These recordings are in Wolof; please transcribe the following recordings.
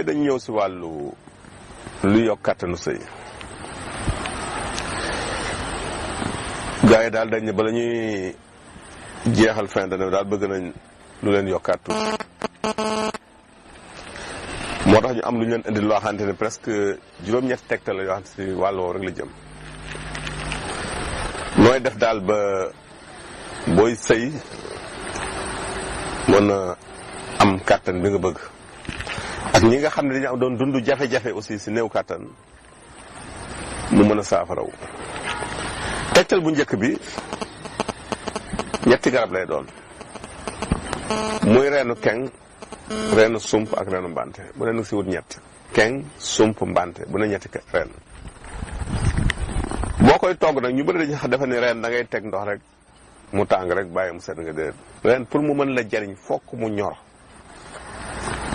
dañu ñëw si wàllu lu yokk kàttanu sëy. gars yi daal dañ ne bala ñuy jeexal fin d'année daal bëgg nañ lu leen yokkaat tuuti moo tax ñu am lu ñu leen indi loo xamante ne presque juróom-ñetti tegtal la yoo xam si wàll woowu rek la jëm. nooy def daal ba booy sëy mën a am kàttan bi nga bëgg ak ñi nga xam ne dañu doon dund jafe-jafe aussi si néew kàttan mu mën a saafaraw. tegtal bu njëkk bi ñetti garab lay doon muy reenu keng, reenu sump ak reenu mbante bu ne nag si wut ñett keng sump mbante bu ne ñetti reen. boo koy togg nag ñu bëri dañu defe ni reen da ngay teg ndox rek mu tàng rek bàyyi mu set nga déedéet. reen pour mu mën la jariñ fokk mu ñor.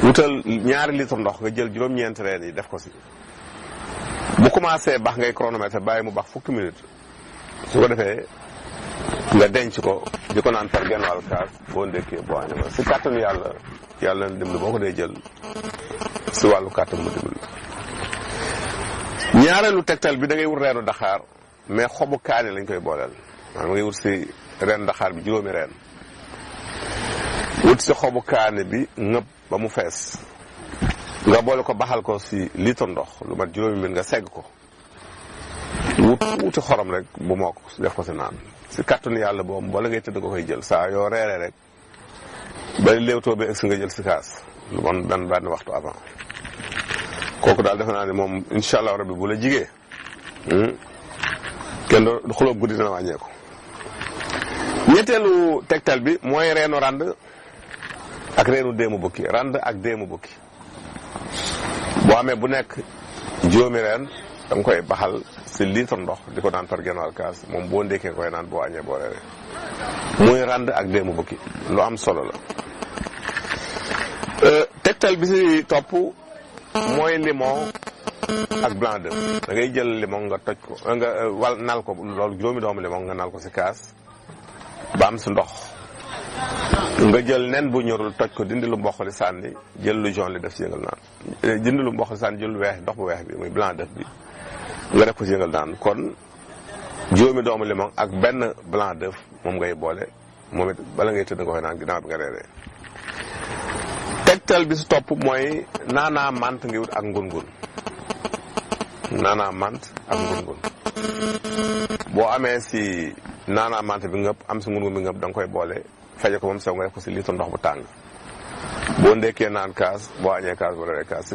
wutal 2 litre ndox nga jël juróom-ñeenti reen yi def ko si bu commencé bax ngay chronomètre bàyyi mu bax fukki minutes su ko defee nga denc ko di ko naan par genn wàll kaas boo ndékkee boo añee ba si kàttanu yàlla na dimbali boo ko dee jël si wàllu kàttan mu dimbali. ñaareelu tegtal bi da ngay wut reenu daxaar mais xobu kaani lañ koy booleel maanaam ngay wut si reenu daxaar bi 5 reen wut si xobu kaani bi ngëb ba mu fees nga boole ko baxal ko si litre ndox lu mat 5 minutes nga segg ko wuti xorom rek bu mokk def ko si naan si kàttanu yàlla boobu wala ngay tëdd ko koy jël saa yoo reeree rek ba léewtoo bi egsi nga jël si kaas lu bon benn waxtu avant kooku daal defe naa ne moom incha allah rabbi bu la jigee kenn du xuloo guddi dina wàññeeku. ñetteelu tegtal bi mooy reenu rand ak reenu déemu bukki rand ak déemu bukki boo amee bu nekk 5 reen da nga koy baxal si litre ndox di ko naan par genn wàll kaas moom boo ndékkee koy naan boo añee boo reeree muy rand ak déemu bukki lu am solo la. tegtal bi si topp mooy limon ak blanc d'œuf da ngay jël limon nga toj ko nga nal ko loolu 5 doomu limon nga nal ko si kaas ba am si ndox nga jël nen bu ñorul toj ko dindi lu mboq li sànni jël lu jaune li def si yëngal naan dindi lu mboq li sànni jël lu weex ndox bu weex bi muy blanc d'œuf bi nga def ko si yëngal naan kon 5 doomu limon ak benn blanc d'œuf moom ngay boole moom it bala ngay tëdd nga koy naan ginnaaw bi nga reeree. tegtal bi si topp mooy naanaa mant ngi wut ak ngun-ngun naanaa mant ak ngun-ngun boo amee si naanaa mant bi ngëpp am si ngun-ngun bi ngëpp da nga koy boole feje ko moom sew nga def ko si litre ndox bu tàng boo ndekkee naan kaas boo añee kaas boo reeree kaas